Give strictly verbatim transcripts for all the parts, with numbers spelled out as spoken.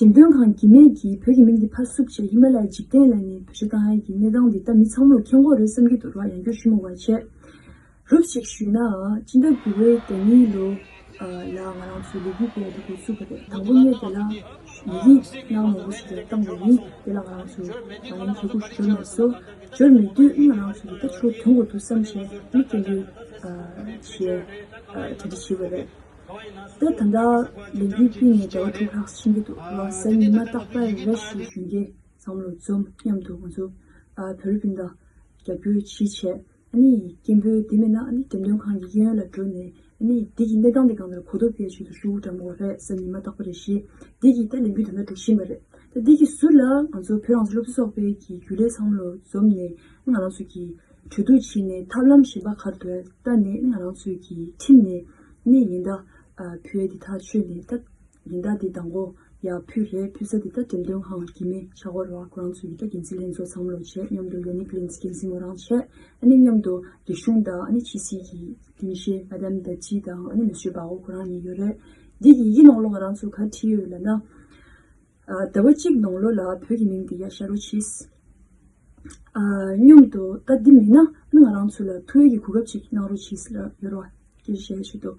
འགྲེམས་སྟོན་ཁང་གི་མིང་གིས་བོད་ཀྱི་མིང་འདི་ཕར་བསུབས་བྱས་ཧི་མ་ལ་ཡའི་འཇིག་རྟེན་ལབ་ནས་བེད་སྤྱོད་བཏང་ཡ་གི་གནས་སྟངས་འདི་ད་མི་ཚང་མས་མཁྱེན་གྱི་ཡོད་རེད་བསམ་གྱི་འདུག་ར། ཡང་བསྐྱར་ཞུ་མི་དགོས་པ་བྱས། རོབ་ཅིག་ཞུས་ན། སྤྱི་ཟླ་དགུ་པའི་ཟླ་གཉིས་ལོ་ལ་ང་རང་ཚོའི་ལས་འགུལ་སྤེལ་ཡ་དེ་འགོ་ཚུགས་པ་རེད། དང་པོ་ངས་དེ་ལ་ཡི་གེ་གནང་མང་པོ་ཞིག་ལ་བཏང་བ་ཡིན། དེ་ལ་ང་རང་ཚོ་ང་རང་གི་སྐུ་འབྱོར་མ་སོང་། འབྱོར་མེད་དུས་ང་རང་ཚོ་གི་ད་ཕྱོགས་ཐོན་དགོས་འདུག་བསམ་བྱས་མི་སྐད་འབོད་བྱས་གྲ་སྒྲིག་བྱས་པ་རེད། ད་ད་ལྟ་ལས་འགུལ་སྤེལ་ནས་ཟླ་བ་དྲུག་ལྷག་ཕྱིན་གྱི་འདུག་ལ། གཟའ་ཉི་མ་རྟག་པར་རེ་ཞིག་གཞོན་སྐྱེས་ཚང་མ་ལོ་འཛོམས་མཉམ་དུ་ང་ཚོ་བོད་རིགས་སྤུན་ཟླ་རྒྱབ་སྐྱོར་བྱེད་བྱས། ཨ་ནི་སྐད་འབོད་དེ་མིན་ན་ཨ་ནི་འགྲེམས་སྟོན་ཁང་གི་གཡས་གཡོན་ལ་འགྲོ་ནས་ཨ་ནི་འདི་གི་གནས་སྟངས་དེ་གང་ལྟར་གོ་རྟོགས་སྤེལ་ཆེད་དུ་ཤོག་བུ་འགྲམ་འོག་རེད། གཟའ་ཉི་མ་རྟག་པར་རེ་ཞིག་འདི་གི་ད་ལས་འགུལ་དེ་འདྲ་འགྲོ་བཞིན་པ་རེད། ད་འདི་གི་ཟུར་ལ་ང་ཚོ་བོད་རང་བཙན་སློབ་གསོ་ཚོགས་པའི་གི་རྒྱུན་ལས་ཚང་མ་ལོ་འཛོམས་ནས་ང་རང་ཚོ་གི་གྲོས་བསྡུར་བྱས་ནས་ཐབས་ལམ་གཞན་པ་ག་རེ་འདུག་ལྟ་ནས་ང་རང་ཚོའི་གི་ཁྲིམས་ནས་ནི་ཉེན་བརྡ་ཕུལ་ཡས་དེ་ཐག་ཆོད་ནས། ད་ཉེན་བརྡ་དེ་དང་པོ་ཡར་ཕུལ་རེད། ཕུལ་ས་དེ་ད་འགྲེམས་སྟོན་ཁང་གི་མི་ཆགས་ཀྱི་ཡོད་རེད་བ། ཁོ་རང་ཚོའི་གི་ད་འགན་འཛིན་ལྷན་ཚོགས་ཚང་མ་ལོ་བྱས། མཉམ་དུ་ཡོ་ནིག་ལིན་འགན་འཛིན་མོ་རང་བྱས། ཨ་ནི་མཉམ་དུ་རིག་གཞུང་དང་ཨ་ནི་ཕྱི་སྲིད་ཀྱི་འགན་བཞེས་མ་དམ་ད་ཅི་དང་ཨ་ནི་མི་སུའི་བ་གོ་ཁོ་རང་གཉིས་ཡོད་རེད། འདི་གི་ཡི་གེ་ནང་ལོགས་ང་རང་ཚོ་ག་རེ་བྲིས་ཡོད་ལབ་ན། ཟླ་བ་གཅིག་ནང་ལོགས་ལ་བོད་ཀྱི་མིང་དེ་ཡར་བཞག་རོགས་གྱིས། མཉམ་དུ་ད་འདི་མིན་ན་ང་རང་ཚོ་ལ་ཐུགས་ཡིད་ཀྱི་གོ་སྐབས་ཅིག་གནང་རོགས་གྱིས་ལབ་ཡོད་རེད་བ། སྐད་ཆ་བཤད་ཆེད་དུ་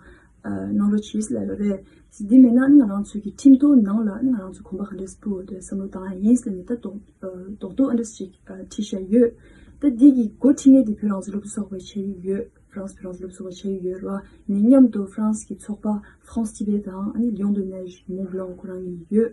གནང་རོགས་གྱིས་ལབ་ཡོད་རེད། འདི་མིན་ན་ང་རང་ཚོའི་གི་ཁྲིམས་ཐོག་ནང་ལ་ང་རང་ཚོ་གོམ་པ་ག་འདྲས་སྤོ་དགོས་འདུག་བསམ་བློ་བཏང་ཡ་ཡིན་ཟེར་ནས་ད་རྡོག་རྡོག་རྡོག་ཨ་འདྲས་ཅིག་བྲིས་བཞག་ཡོད། ད་འདི་གི་འགོ་ཁྲིད་མཁན་དེ་བོད་རང་བཙན་སློབ་གསོ་ཚོགས་པ་ཆགས་ཀྱི་ཡོད། ཧྥ་རན་སི་བོད་རང་བཙན་སློབ་གསོ་ཚོགས་པ་ཆགས་ཀྱི་ཡོད་རེད་བ། ནས་མཉམ་དུ་ཧྥ་རན་སི་གི་ཚོགས་པ་France Tibet དང་ཨ་ནི་Lions de Neige Mont Blanc ཁོ་རང་གཉིས་ཡོད།